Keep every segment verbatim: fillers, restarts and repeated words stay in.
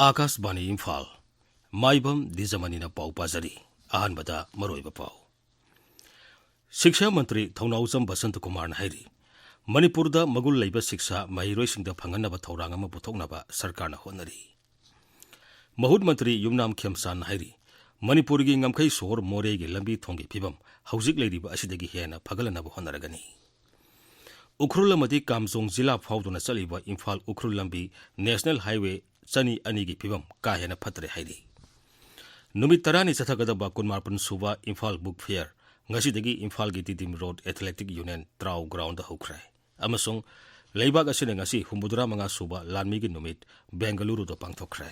ꯑꯥꯀꯥꯁꯕꯥꯅꯤ ꯏꯝꯐꯥꯜ꯫ ꯃꯥꯏꯕꯝ ꯗꯤꯖꯃꯅꯤꯅ ꯄꯥꯎ ꯄꯥꯖꯔꯤ꯫ ꯑꯍꯥꯟꯕꯗ ꯃꯔꯨꯑꯣꯏꯕ ꯄꯥꯎ꯫ ꯁꯤꯛꯁꯥ ꯃꯟꯇ꯭ꯔꯤ ꯊꯧꯅꯥꯎꯖꯝ ꯕꯁꯟꯇ ꯀꯨꯃꯥꯔꯅ ꯍꯥꯏꯔꯤ, ꯃꯅꯤꯄꯨꯔꯗ ꯃꯒꯨꯟ ꯂꯩꯕ ꯁꯤꯛꯁꯥ ꯃꯍꯩꯔꯣꯏꯁꯤꯡꯗ ꯐꯪꯍꯟꯅꯕ ꯊꯧꯔꯥꯡ ꯑꯃ ꯄꯨꯊꯣꯛꯅꯕ ꯁꯔꯀꯥꯔꯅ ꯍꯣꯠꯅꯔꯤ꯫ ꯃꯍꯨꯠ ꯃꯟꯇ꯭ꯔꯤ ꯌꯨꯝꯅꯥꯝ ꯈꯦꯝꯆꯥꯟꯅ ꯍꯥꯏꯔꯤ, ꯃꯅꯤꯄꯨꯔꯒꯤ ꯉꯝꯈꯩ ꯁꯣꯍꯣꯔ ꯃꯣꯔꯦꯒꯤ ꯂꯝꯕꯤ ꯊꯣꯡꯒꯤ ꯐꯤꯕꯝ ꯍꯧꯖꯤꯛ ꯂꯩꯔꯤꯕ ꯑꯁꯤꯗꯒꯤ ꯍꯦꯟꯅ ꯐꯒꯠꯂꯅꯕ ꯍꯣꯠꯅꯔꯒꯅꯤ꯫ ꯎꯈ꯭ꯔꯨꯜ ꯑꯃꯗꯤ ꯀꯥꯝꯖꯣꯡ ꯖꯤꯂꯥ ꯐꯥꯎꯗꯨꯅ ꯆꯠꯂꯤꯕ ꯏꯝꯐꯥꯜ ꯎꯈ꯭ꯔꯨꯜ ꯂꯝꯕꯤ ꯅꯦꯁꯅꯦꯜ ꯍꯥꯏꯋꯦ ꯆꯅꯤ ꯑꯅꯤꯒꯤ ꯐꯤꯕꯝ ꯀꯥ ꯍꯦꯟꯅ ꯐꯠꯇ꯭ꯔꯦ ꯍꯥꯏꯔꯤ꯫ ꯅꯨꯃꯤꯠ ꯇꯔꯥꯅꯤ ꯆꯠꯊꯒꯗꯕ ꯀꯨꯟꯃꯥꯄꯟ ꯁꯨꯕ ꯏꯝꯐꯥꯜ ꯕꯨꯛ ꯐꯤꯌꯔ ꯉꯁꯤꯗꯒꯤ ꯏꯝꯐꯥꯜꯒꯤ Tiddim road athletic union ꯇ꯭ꯔꯥꯎ ground ꯍꯧꯈ꯭ꯔꯦ ꯑꯃꯁꯨꯡ ꯂꯩꯕꯥꯛ ꯑꯁꯤꯅ ꯉꯁꯤ ꯍꯨꯝꯐꯨꯇꯔꯥ ꯃꯉꯥ ꯁꯨꯕ ꯂꯥꯟꯃꯤꯒꯤ ꯅꯨꯃꯤꯠ ꯕꯦꯡꯒꯂꯨꯔꯨꯗ ꯄꯥꯡꯊꯣꯛꯈ꯭ꯔꯦ꯫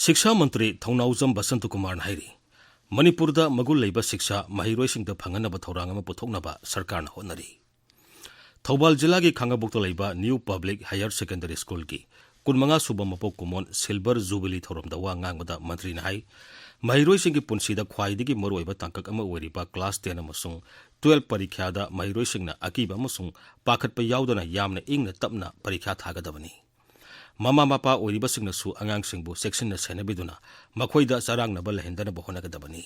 ꯁꯤꯛꯁꯥ ꯃꯟꯇ꯭ꯔꯤ ꯊꯧꯅꯥꯎꯖꯝ ꯕꯁꯟꯇ ꯀꯨꯃꯥꯔꯅ ꯍꯥꯏꯔꯤ, ꯃꯅꯤꯄꯨꯔꯗ ꯃꯒꯨꯟ ꯂꯩꯕ ꯁꯤꯛꯁꯥ ꯃꯍꯩꯔꯣꯏꯁꯤꯡꯗ ꯐꯪꯍꯟꯅꯕ ꯊꯧꯔꯥꯡ ꯑꯃ ꯄꯨꯊꯣꯛꯅꯕ ꯁꯔꯀꯥꯔꯅ ꯍꯣꯠꯅꯔꯤ꯫ ꯊꯧꯕꯥꯜ ꯖꯤꯂꯥꯒꯤ ꯈꯥꯡꯉꯕꯣꯛꯇ ꯂꯩꯕ ꯅ꯭ꯌꯨ ꯄꯕ꯭ꯂꯤꯛ ꯍꯥꯌꯔ ꯁꯦꯀꯦꯟꯗꯔꯤ ꯁ꯭ꯀꯨꯜꯒꯤ ꯀꯨꯟꯃꯉꯥ ꯁꯨꯕ ꯃꯄꯣꯛ ꯀꯨꯝꯑꯣꯟ ꯁꯤꯜꯚꯔ ꯖꯨꯕꯤꯂꯤ ꯊꯧꯔꯝꯗ ꯋꯥ ꯉꯥꯡꯕꯗ ꯃꯟꯇ꯭ꯔꯤꯅ ꯍꯥꯏ, ꯃꯍꯩꯔꯣꯏꯁꯤꯡꯒꯤ ꯄꯨꯟꯁꯤꯗ ꯈ꯭ꯋꯥꯏꯗꯒꯤ ꯃꯔꯨꯑꯣꯏꯕ ꯇꯥꯡꯀꯛ ꯑꯃ ꯑꯣꯏꯔꯤꯕ ꯀ꯭ꯂꯥꯁ ꯇꯦꯟ ꯑꯃꯁꯨꯡ ꯇꯨꯋꯦꯜꯐ ꯄꯔꯤꯈ꯭ꯌꯥꯗ ꯃꯍꯩꯔꯣꯏꯁꯤꯡꯅ ꯑꯀꯤꯕ ꯑꯃꯁꯨꯡ ꯄꯥꯈꯠꯄ ꯌꯥꯎꯗꯅ ꯌꯥꯝꯅ ꯏꯪꯅ ꯇꯞꯅ ꯄꯔꯤꯈ꯭ꯌꯥ ꯊꯥꯒꯗꯕꯅꯤ꯫ ꯃꯃꯥ ꯃꯄꯥ ꯑꯣꯏꯔꯤꯕꯁꯤꯡꯅꯁꯨ ꯑꯉꯥꯡꯁꯤꯡꯕꯨ ꯆꯦꯛꯁꯤꯟꯅ ꯁꯦꯟꯅꯕꯤꯗꯨꯅ ꯃꯈꯣꯏꯗ ꯆꯔꯥꯡꯅꯕ ꯂꯩꯍꯟꯗꯅꯕ ꯍꯣꯠꯅꯒꯗꯕꯅꯤ꯫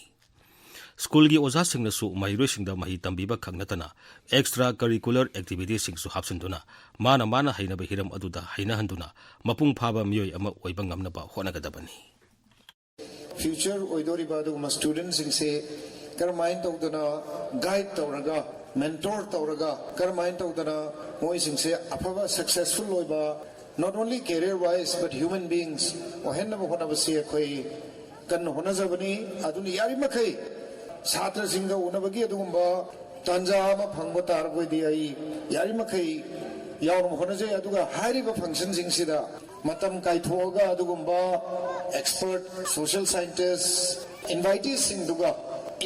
ꯁ꯭ꯀꯨꯜꯒꯤ ꯑꯣꯖꯥꯁꯤꯡꯅꯁꯨ ꯃꯍꯩꯔꯣꯏꯁꯤꯡꯗ ꯃꯍꯩ ꯇꯝꯕꯤꯕ ꯈꯛ ꯅꯠꯇꯅ extra curricular activityꯁꯤꯡꯁꯨ ꯍꯥꯞꯆꯤꯟꯗꯨꯅ ꯃꯥꯅ ꯃꯥꯅ ꯍꯩꯅꯕ ꯍꯤꯔꯝ ꯑꯗꯨꯗ ꯍꯩꯅꯍꯟꯗꯨꯅ ꯃꯄꯨꯡ ꯐꯥꯕ ꯃꯤꯑꯣꯏ ꯑꯃ ꯑꯣꯏꯕ ꯉꯝꯅꯕ ꯍꯣꯠꯅꯒꯗꯕꯅꯤ꯫ Future ꯑꯣꯏꯗꯣꯔꯤꯕ ꯑꯗꯨꯒꯨꯝꯕ studentꯁꯤꯡꯁꯦ ꯀꯔꯝꯍꯥꯏꯅ ꯇꯧꯗꯅ guide ꯇꯧꯔꯒ, mentor ꯇꯧꯔꯒ, ꯀꯔꯝꯍꯥꯏꯅ ꯇꯧꯗꯅ ꯃꯣꯏꯁꯤꯡꯁꯦ ꯑꯐꯕ successful ꯑꯣꯏꯕ, not only career wise but human beings ꯑꯣꯏꯍꯟꯅꯕ ꯍꯣꯠꯅꯕꯁꯤ ꯑꯩꯈꯣꯏ ꯀꯟꯅ ꯍꯣꯠꯅꯖꯕꯅꯤ꯫ ꯑꯗꯨꯅ ꯌꯥꯔꯤꯃꯈꯩ ꯁꯥꯇ꯭ꯔꯁꯤꯡꯒ ꯎꯅꯕꯒꯤ ꯑꯗꯨꯒꯨꯝꯕ ꯇꯥꯟꯖꯥ ꯑꯃ ꯐꯪꯕ ꯇꯥꯔꯒꯗꯤ ꯑꯩ ꯌꯥꯔꯤꯃꯈꯩ ꯌꯥꯎꯅꯕ ꯍꯣꯠꯅꯖꯩ꯫ ꯑꯗꯨꯒ ꯍꯥꯏꯔꯤꯕ functionꯁꯤꯡꯁꯤꯗ ꯃꯇꯝ ꯀꯥꯏꯊꯣꯛꯑꯒ ꯑꯗꯨꯒꯨꯝꯕ expert, social scientist, inviteesꯁꯤꯡꯗꯨꯒ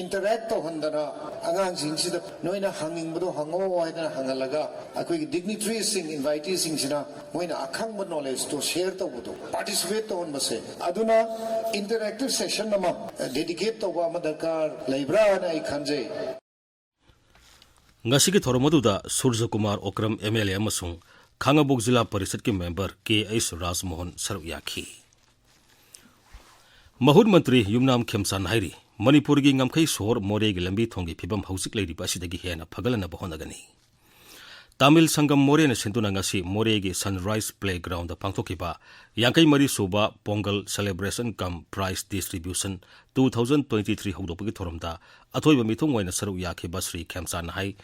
interact ꯇꯧꯍꯟꯗꯅ ꯑꯉꯥꯡꯁꯤꯡꯁꯤꯗ ꯅꯣꯏꯅ ꯍꯪꯅꯤꯡꯕꯗꯣ ꯍꯪꯉꯣ ꯍꯥꯏꯗꯅ ꯍꯪꯍꯜꯂꯒ ꯑꯩꯈꯣꯏꯒꯤ dignitaries ꯁꯤꯡ, invitee ꯁꯤꯡꯁꯤꯅ ꯃꯣꯏꯅ ꯑꯈꯪꯕ knowledge ꯇꯣ share ꯇꯧꯕꯗꯣ, participate ꯇꯧꯍꯟꯕꯁꯦ, ꯑꯗꯨꯅ interactive session ꯑꯃ dedicate ꯇꯧꯕ ꯑꯃ ꯗꯔꯀꯥꯔ ꯂꯩꯕ꯭ꯔꯥ ꯍꯥꯏꯅ ꯑꯩ ꯈꯟꯖꯩ꯫ ꯉꯁꯤꯒꯤ ꯊꯧꯔꯝ ꯑꯗꯨꯗ ꯁꯨꯔꯖꯀꯨꯃꯥꯔ ꯑꯣꯀ꯭ꯔꯝ M L A ꯑꯃꯁꯨꯡ ꯈꯥꯉꯕꯣꯛ ꯖꯤꯂꯥ ꯄꯔꯤꯁꯠꯀꯤ member K H ꯔꯥꯖꯃꯣꯍꯟ ꯁꯔꯨꯛ ꯌꯥꯈꯤ꯫ ꯃꯍꯨꯠ ꯃꯟꯇ꯭ꯔꯤ ꯌꯨꯝꯅꯥꯝ ꯈꯦꯝꯆꯥꯟ ꯍꯥꯏꯔꯤ, ꯃꯅꯤꯄꯨꯔꯒꯤ ꯉꯝꯈꯩ ꯁꯣꯍꯣꯔ ꯃꯣꯔꯦꯒꯤ ꯂꯝꯕꯤ ꯊꯣꯡꯒꯤ ꯐꯤꯕꯝ ꯍꯧꯖꯤꯛ ꯂꯩꯔꯤꯕ ꯑꯁꯤꯗꯒꯤ ꯍꯦꯟꯅ ꯐꯒꯠꯂꯅꯕ ꯍꯣꯠꯅꯒꯅꯤ꯫ ꯇꯥꯃꯤꯜ ꯁꯪꯒꯝ ꯃꯣꯔꯦꯅ ꯁꯤꯟꯗꯨꯅ ꯉꯁꯤ ꯃꯣꯔꯦꯒꯤ Sunrise Playground ꯗ ꯄꯥꯡꯊꯣꯛꯈꯤꯕ ꯌꯥꯡꯈꯩ ꯃꯔꯤ ꯁꯨꯕ pongal celebration cum prize distribution two thousand twenty three ꯍꯧꯗꯣꯛꯄꯒꯤ ꯊꯧꯔꯝꯗ ꯑꯊꯣꯏꯕ ꯃꯤꯊꯨꯡ ꯑꯣꯏꯅ ꯁꯔꯨꯛ ꯌꯥꯈꯤꯕ ꯁ꯭ꯔꯤ ꯈꯦꯝꯆꯥꯟꯅ ꯍꯥꯏ,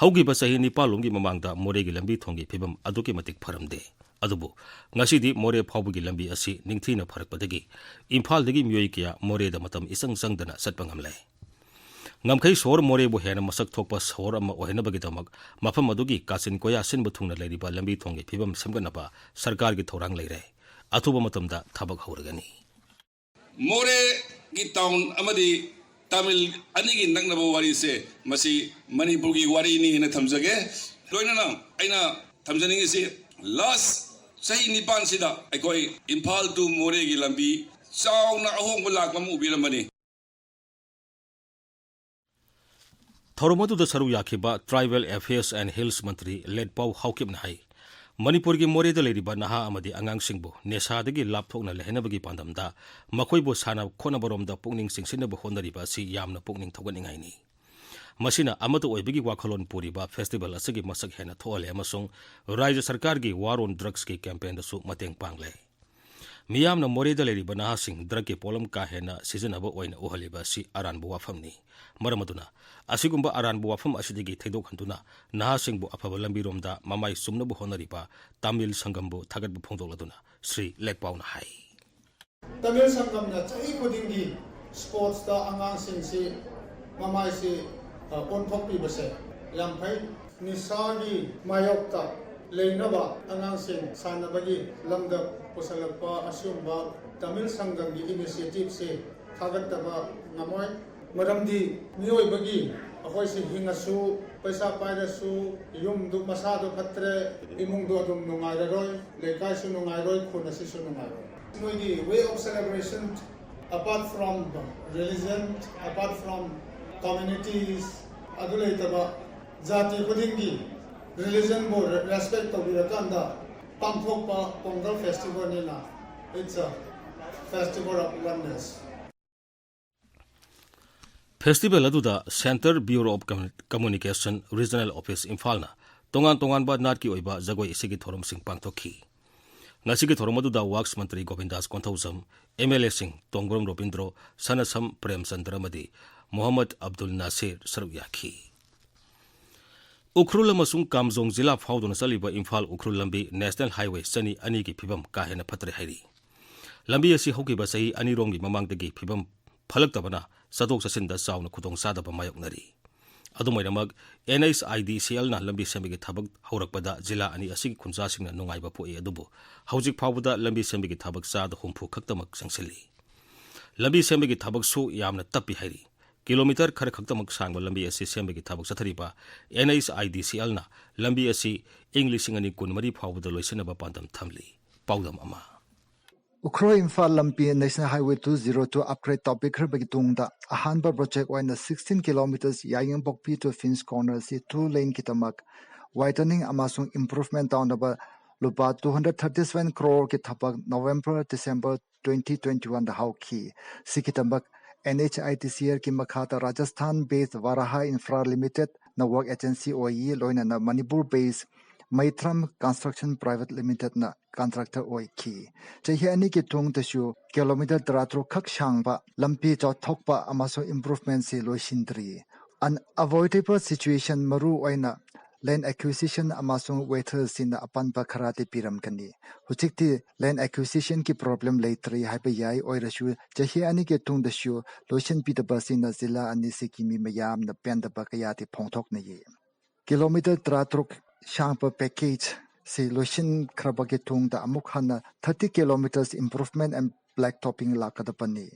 ꯍꯧꯈꯤꯕ ꯆꯍꯤ ꯅꯤꯄꯥꯜ ꯂꯣꯝꯒꯤ ꯃꯃꯥꯡꯗ ꯃꯣꯔꯦꯒꯤ ꯂꯝꯕꯤ ꯊꯣꯡꯒꯤ ꯐꯤꯕꯝ ꯑꯗꯨꯛꯀꯤ ꯃꯇꯤꯛ ꯐꯔꯝꯗꯦ꯫ ꯑꯗꯨꯕꯨ ꯉꯁꯤꯗꯤ ꯃꯣꯔꯦ ꯐꯥꯎꯕꯒꯤ ꯂꯝꯕꯤ ꯑꯁꯤ ꯅꯤꯡꯊꯤꯅ ꯐꯔꯛꯄꯗꯒꯤ ꯏꯝꯐꯥꯜꯗꯒꯤ ꯃꯤꯑꯣꯏ ꯀꯌꯥ ꯃꯣꯔꯦꯗ ꯃꯇꯝ ꯏꯆꯪ ꯆꯪꯗꯅ ꯆꯠꯄ ꯉꯝꯂꯦ꯫ ꯉꯝꯈꯩ ꯁꯣꯍꯣꯔ ꯃꯣꯔꯦꯕꯨ ꯍꯦꯟꯅ ꯃꯁꯛ ꯊꯣꯛꯄ ꯁꯣꯍꯣꯔ ꯑꯃ ꯑꯣꯏꯍꯟꯅꯕꯒꯤꯗꯃꯛ ꯃꯐꯝ ꯑꯗꯨꯒꯤ ꯀꯥꯆꯤꯟ ꯀꯣꯌꯥ ꯁꯤꯟꯕ ꯊꯨꯡꯅ ꯂꯩꯔꯤꯕ ꯂꯝꯕꯤ ꯊꯣꯡꯒꯤ ꯐꯤꯕꯝ ꯁꯦꯝꯒꯠꯅꯕ ꯁꯔꯀꯥꯔꯒꯤ ꯊꯧꯔꯥꯡ ꯂꯩꯔꯦ꯫ ꯑꯊꯨꯕ ꯃꯇꯝꯗ ꯊꯕꯛ ꯍꯧꯔꯒꯅꯤ꯫ ꯃꯣꯔꯦꯒꯤ town ꯑꯃꯗꯤ ꯇꯥꯃꯤꯜ ꯑꯅꯤꯒꯤ ꯅꯛꯅꯕ ꯋꯥꯔꯤꯁꯦ ꯃꯁꯤ ꯃꯅꯤꯄꯨꯔꯒꯤ ꯋꯥꯔꯤꯅꯤ ꯍꯥꯏꯅ ꯊꯝꯖꯒꯦ꯫ ꯂꯣꯏꯅꯅ ꯑꯩꯅ ꯊꯝꯖꯅꯤꯡꯉꯤꯁꯤ, last ꯆꯍꯤ ꯅꯤꯄꯥꯟꯁꯤꯗ ꯑꯩꯈꯣꯏ ꯏꯝꯐꯥꯜ to ꯃꯣꯔꯦꯒꯤ ꯂꯝꯕꯤ ꯆꯥꯎꯅ ꯑꯍꯣꯡꯕ ꯂꯥꯛꯄ ꯑꯃ ꯎꯕꯤꯔꯝꯃꯅꯤ꯫ ꯊꯧꯔꯝ ꯑꯗꯨꯗ ꯁꯔꯨꯛ ꯌꯥꯈꯤꯕ Tribal Affairs and Hills ꯃꯟꯇ꯭ꯔꯤ ꯂꯦꯠꯄꯥꯎ ꯍꯥꯎꯀꯤꯞꯅ ꯍꯥꯏ, ꯃꯅꯤꯄꯨꯔꯒꯤ ꯃꯣꯔꯦꯗ ꯂꯩꯔꯤꯕ ꯅꯍꯥ ꯑꯃꯗꯤ ꯑꯉꯥꯡꯁꯤꯡꯕꯨ ꯅꯦꯁꯥꯗꯒꯤ ꯂꯥꯞꯊꯣꯛꯅ ꯂꯩꯍꯟꯅꯕꯒꯤ ꯄꯥꯟꯗꯝꯗ ꯃꯈꯣꯏꯕꯨ ꯁꯥꯟꯅ ꯈꯣꯠꯅꯕꯔꯣꯝꯗ ꯄꯨꯛꯅꯤꯡ ꯆꯤꯡꯁꯤꯟꯅꯕ ꯍꯣꯠꯅꯔꯤꯕ ꯑꯁꯤ ꯌꯥꯝꯅ ꯄꯨꯛꯅꯤꯡ ꯊꯧꯒꯠꯅꯤꯡꯉꯥꯏꯅꯤ꯫ ꯃꯁꯤꯅ ꯑꯃꯠꯇ ꯑꯣꯏꯕꯒꯤ ꯋꯥꯈꯜꯂꯣꯟ ꯄꯨꯔꯤꯕ festival ꯑꯁꯤꯒꯤ ꯃꯁꯛ ꯍꯦꯟꯅ ꯊꯣꯛꯍꯜꯂꯦ ꯑꯃꯁꯨꯡ ꯔꯥꯖ꯭ꯌ ꯁꯔꯀꯥꯔꯒꯤ War on Drugsꯀꯤ campaignꯗꯁꯨ ꯃꯇꯦꯡ ꯄꯥꯡꯂꯦ꯫ ꯃꯤꯌꯥꯝꯅ ꯃꯣꯔꯦꯗ ꯂꯩꯔꯤꯕ ꯅꯍꯥꯁꯤꯡ drugꯀꯤ ꯄꯣꯠꯂꯝ ꯀꯥ ꯍꯦꯟꯅ ꯁꯤꯖꯤꯟꯅꯕ ꯑꯣꯏꯅ ꯎꯍꯜꯂꯤꯕ ꯑꯁꯤ ꯑꯔꯥꯟꯕ ꯋꯥꯐꯝꯅꯤ꯫ ꯃꯔꯝ ꯑꯗꯨꯅ ꯑꯁꯤꯒꯨꯝꯕ ꯑꯔꯥꯟꯕ ꯋꯥꯐꯝ ꯑꯁꯤꯗꯒꯤ ꯊꯩꯗꯣꯛꯍꯟꯗꯨꯅ ꯅꯍꯥꯁꯤꯡꯕꯨ ꯑꯐꯕ ꯂꯝꯕꯤꯔꯣꯝꯗ ꯃꯃꯥꯏ ꯆꯨꯝꯅꯕ ꯍꯣꯠꯅꯔꯤꯕ ꯇꯥꯃꯤꯜ ꯁꯪꯒꯝꯕꯨ ꯊꯥꯒꯠꯄ ꯐꯣꯡꯗꯣꯛꯂꯗꯨꯅ ꯁ꯭ꯔꯤ ꯂꯦꯠꯄꯥꯎꯅ ꯍꯥꯏ꯫ ꯇꯥꯃꯤꯜ ꯁꯪꯒꯝꯅ ꯆꯍꯤ ꯈꯨꯗꯤꯡꯒꯤ sportsꯇ ꯑꯉꯥꯡꯁꯤꯡꯁꯤ ꯃꯃꯥꯏꯁꯤ, ꯑ, ꯑꯣꯟꯊꯣꯛꯄꯤꯕꯁꯦ ꯌꯥꯝ ꯐꯩ꯫ ꯅꯤꯁꯥꯒꯤ ꯃꯥꯌꯣꯛꯇ ꯂꯩꯅꯕ ꯑꯉꯥꯡꯁꯤꯡ ꯁꯥꯟꯅꯕꯒꯤ ꯂꯝꯗ ꯄꯨꯁꯜꯂꯛꯄ ꯑꯁꯤꯒꯨꯝꯕ ꯇꯥꯃꯤꯜ ꯁꯪꯒꯝꯒꯤ initiativeꯁꯤ ꯊꯥꯒꯠꯇꯕ ꯉꯝꯃꯣꯏ꯫ ꯃꯔꯝꯗꯤ ꯃꯤꯑꯣꯏꯕꯒꯤ ꯑꯩꯈꯣꯏꯁꯤ ꯍꯤꯡꯉꯁꯨ, ꯄꯩꯁꯥ ꯄꯥꯏꯔꯁꯨ, ꯌꯨꯝꯗꯨ ꯃꯁꯥꯗꯣ ꯐꯠꯇ꯭ꯔꯦ, ꯏꯃꯨꯡꯗꯣ ꯑꯗꯨꯝ ꯅꯨꯡꯉꯥꯏꯔꯔꯣꯏ, ꯂꯩꯀꯥꯏꯁꯨ ꯅꯨꯡꯉꯥꯏꯔꯣꯏ, ꯈꯨꯟ ꯑꯁꯤꯁꯨ ꯅꯨꯡꯉꯥꯏꯔꯣꯏ꯫ ꯅꯣꯏꯒꯤ way of celebration, apart from religion, apart from communities, ꯑꯗꯨ ꯂꯩꯇꯕ, ꯖꯥꯇꯤ ꯈꯨꯗꯤꯡꯒꯤ ꯔꯤꯂꯤꯖꯟꯕꯨ ꯔꯦꯁꯄꯦꯛ ꯇꯧꯕꯤꯔꯀꯥꯟꯗ ꯄꯥꯡꯊꯣꯛꯄ pongal ꯐꯦꯁꯇꯤꯚꯦꯜꯅꯤꯅ, it's a festival of oneness. Festival ꯑꯗꯨꯗ Centre Bureau of Communication Regional Office ꯏꯝꯐꯥꯜꯅ ꯇꯣꯉꯥꯟ ꯇꯣꯉꯥꯟꯕ ꯅꯥꯠꯀꯤ ꯑꯣꯏꯕ ꯖꯒꯣꯏ ꯏꯁꯩꯒꯤ ꯊꯧꯔꯝꯁꯤꯡ ꯄꯥꯡꯊꯣꯛꯈꯤ꯫ ꯉꯁꯤꯒꯤ ꯊꯧꯔꯝ ꯑꯗꯨꯗ ꯋꯥꯛꯁ ꯃꯟꯇ꯭ꯔꯤ ꯒꯣꯕꯤꯟꯗꯥꯁ ꯀꯣꯟꯊꯧꯖꯝ, ꯑꯦꯝ ꯑꯦꯜ ꯑꯦꯁꯤꯡ ꯇꯣꯡꯕ꯭ꯔꯝ ꯔꯣꯕꯤꯟꯗ꯭ꯔꯣ, ꯁꯅꯁꯝ ꯄ꯭ꯔꯦꯝꯆꯟꯗ꯭ꯔ ꯑꯃꯗꯤ ꯃꯣꯍꯝꯃꯗ ꯑꯕꯗꯨꯜ ꯅꯥꯁꯤꯔ ꯁꯔꯨꯛ ꯌꯥꯈꯤ꯫ ꯎꯈ꯭ꯔꯨꯜ ꯑꯃꯁꯨꯡ ꯀꯥꯝꯖꯣꯡ ꯖꯤꯂꯥ ꯐꯥꯎꯗꯨꯅ ꯆꯠꯂꯤꯕ ꯏꯝꯐꯥꯜ ꯎꯈ꯭ꯔꯨꯜ ꯂꯝꯕꯤ ꯅꯦꯁꯅꯦꯜ ꯍꯥꯏꯋꯦ ꯆꯅꯤ ꯑꯅꯤꯒꯤ ꯐꯤꯕꯝ ꯀꯥ ꯍꯦꯟꯅ ꯐꯠꯇ꯭ꯔꯦ ꯍꯥꯏꯔꯤ꯫ ꯂꯝꯕꯤ ꯑꯁꯤ ꯍꯧꯈꯤꯕ ꯆꯍꯤ ꯑꯅꯤꯔꯣꯝꯒꯤ ꯃꯃꯥꯡꯗꯒꯤ ꯐꯤꯕꯝ ꯐꯠꯂꯛꯇꯕꯅ ꯆꯠꯊꯣꯛ ꯆꯠꯁꯤꯟꯗ ꯆꯥꯎꯅ ꯈꯨꯗꯣꯡꯆꯥꯗꯕ ꯃꯥꯌꯣꯛꯅꯔꯤ꯫ ꯑꯗꯨꯝ ꯑꯣꯏꯅꯃꯛ, ꯑꯦꯟ ꯑꯩꯆ ꯑꯥꯏ ꯗꯤ ꯁꯤ ꯑꯦꯜꯅ ꯂꯝꯕꯤ ꯁꯦꯝꯕꯒꯤ ꯊꯕꯛ ꯍꯧꯔꯛꯄꯗ ꯖꯤꯂꯥ ꯑꯅꯤ ꯑꯁꯤꯒꯤ ꯈꯨꯟꯖꯥꯁꯤꯡꯅ ꯅꯨꯡꯉꯥꯏꯕ ꯄꯣꯛꯏ, ꯑꯗꯨꯕꯨ ꯍꯧꯖꯤꯛ ꯐꯥꯎꯕꯗ ꯂꯝꯕꯤ ꯁꯦꯝꯕꯒꯤ ꯊꯕꯛ ꯆꯥꯗ ꯍꯨꯝꯐꯨ ꯈꯛꯇꯃꯛ ꯆꯪꯁꯤꯜꯂꯤ꯫ ꯂꯝꯕꯤ ꯁꯦꯝꯕꯒꯤ ꯊꯕꯛꯁꯨ ꯌꯥꯝꯅ ꯇꯞꯄꯤ ꯍꯥꯏꯔꯤ꯫ ꯀꯤꯂꯣꯃꯤꯇꯔ ꯈꯔ ꯈꯛꯇꯃꯛ ꯁꯥꯡꯕ ꯂꯝꯕꯤ ꯑꯁꯤ ꯁꯦꯝꯕꯒꯤ ꯊꯕꯛ ꯆꯠꯊꯔꯤꯕ ꯑꯦꯟ ꯑꯩꯆ ꯑꯥꯏ ꯗꯤ ꯁꯤ ꯑꯦꯜꯅ ꯂꯝꯕꯤ ꯑꯁꯤ ꯏꯪ ꯂꯤꯁꯤꯡ ꯑꯅꯤ ꯀꯨꯟꯃꯔꯤ ꯐꯥꯎꯕꯗ ꯂꯣꯏꯁꯤꯟꯅꯕ ꯄꯥꯟꯗꯝ ꯊꯝꯂꯤ꯫ ꯄꯥꯎꯗꯝ ꯑꯃ꯫ ꯎꯈ꯭ꯔꯨꯜ ꯏꯝꯐꯥꯜ ꯂꯝꯕꯤ National Highway two zero two upgrade ꯇꯧꯕꯤꯈ꯭ꯔꯕꯒꯤ ꯇꯨꯡꯗ ꯑꯍꯥꯟꯕ ꯄ꯭ꯔꯣꯖꯦꯛ ꯑꯣꯏꯅ sixteen kilometres Yaingangpokpi to Finch Corner ꯑꯁꯤ two lane ꯒꯤꯗꯃꯛ widening ꯑꯃꯁꯨꯡ improvement ꯇꯧꯅꯕ ꯂꯨꯄꯥ two hundred thirty seven crore ꯒꯤ ꯊꯕꯛ November December twenty twenty one ꯗ ꯍꯧꯈꯤ꯫ ꯁꯤꯒꯤꯗꯃꯛ ꯑꯦꯟ ꯑꯩꯆ ꯑꯥꯏ ꯗꯤ ꯁꯤ ꯑꯦꯜꯒꯤ ꯃꯈꯥꯗ Rajasthan based Varaha Infra Limited ꯅ work agency ꯑꯣꯏꯌꯦ, ꯂꯣꯏꯅꯅ Manipur based Maithram Construction Private Limited ꯅ contractor ꯑꯣꯏꯈꯤ꯫ ꯆꯍꯤ ꯑꯅꯤꯒꯤ ꯇꯨꯡꯗꯁꯨ ꯀꯤꯂꯣꯃꯤꯇꯔ ꯇꯔꯥꯇꯔꯨꯛ ꯈꯛ ꯁꯥꯡꯕ ꯂꯝꯕꯤ ꯆꯥꯎꯊꯣꯛꯄ ꯑꯃꯁꯨꯡ improvement ꯁꯤ ꯂꯣꯏꯁꯤꯟꯗ꯭ꯔꯤ꯫ Unavoidable situation ꯃꯔꯨ ꯑꯣꯏꯅ land acquisition ꯑꯃꯁꯨꯡ weather ꯁꯤꯅ ꯑꯄꯟꯕ ꯈꯔꯗꯤ ꯄꯤꯔꯝꯒꯅꯤ꯫ ꯍꯧꯖꯤꯛꯇꯤ land acquisition ꯒꯤ problem ꯂꯩꯇ꯭ꯔꯤ ꯍꯥꯏꯕ ꯌꯥꯏ, ꯑꯣꯏꯔꯁꯨ ꯆꯍꯤ ꯑꯅꯤꯒꯤ ꯇꯨꯡꯗꯁꯨ ꯂꯣꯏꯁꯤꯟꯕꯤꯗꯕ ꯑꯁꯤꯅ ꯖꯤꯂꯥ ꯑꯅꯤꯁꯤꯒꯤ ꯃꯤ ꯃꯌꯥꯝꯅ ꯄꯦꯟꯗꯕ ꯀꯌꯥꯗꯤ ꯐꯣꯡꯗꯣꯛꯅꯩ꯫ ꯀꯤꯂꯣꯃꯤꯇꯔ ꯇꯔꯥꯇꯔꯨꯛ ꯁꯥꯡꯕ package ꯁꯤ ꯂꯣꯏꯁꯤꯟꯈ꯭ꯔꯕꯒꯤ ꯇꯨꯡꯗ ꯑꯃꯨꯛ ꯍꯟꯅ thirty kilometres improvement and black topping ꯂꯥꯛꯀꯗꯕꯅꯤ꯫